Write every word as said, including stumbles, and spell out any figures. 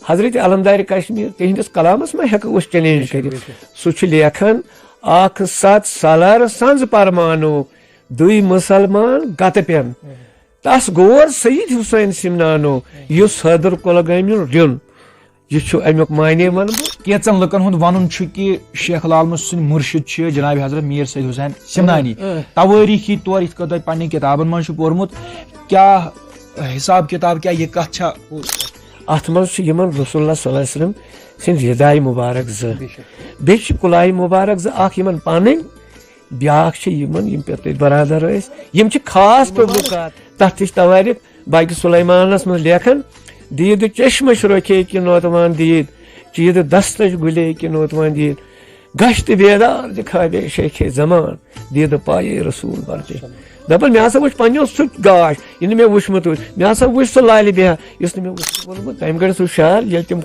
حضرت علمدار کشمیر، تِہنٛدِس کلامس منٛز ہٮ۪کو أسۍ چیلنج کٔرِتھ۔ سُہ چھُ لیکھان، اکھ ست سالار سنز پرمانو، دوی مسلمان گتہٕ پٮ۪ن۔ تس گور سید حسین سمنانو، یُس حیدر کۄلگامیُن ریُن۔ یہِ چھُ امیُک معنی ونہٕ بہٕ۔ کینٛژن لُکن ہُنٛد ونُن چھُ کہِ شیخ العالمہٕ سٕنٛدۍ مرشد چھِ جناب حضرت میر سید حسین سمنانی۔ توٲریٖخی طور یِتھ کٔنۍ تۄہہِ پننٮ۪ن کِتابن منٛز چھُ پوٚرمُت، کیٛاہ حساب کِتاب، کیٛاہ یہِ کتھ چھا؟ اتھ منٛز چھِ یِمن رسول اللہ صلی اللہ علیہ وسلم سٕنٛدۍ رداے مبارک زٕ، بیٚیہِ چھِ کُلاے مبارک زٕ، اکھ یِمن پنٕنۍ، بیٛاکھ چھِ یِمن، یِم پیٚتٕرۍ برادر ٲسۍ، یِم چھِ خاص تعلقات۔ تتھ تہِ چھِ توٲریٖخ باقی سلیمانس منٛز لیکھان، دید چشمش رکھے کہ نوتوان دید، چید دستش گلے کہ نوتوان دید، گشت بیدار دکھاوے شیخ زمان، دید پایے رسول برتے۔ دپان، مےٚ ہسا وٕچھ پننیو سُہ گاش، یہِ نہٕ مےٚ وٕچھمُت اوس، مےٚ ہسا وٕچھ سُہ لالہِ بیہا، یُس نہٕ مےٚ وٕچھمُت اوس۔ تمہِ گرِ سُہ شعر، ییٚلہِ تِم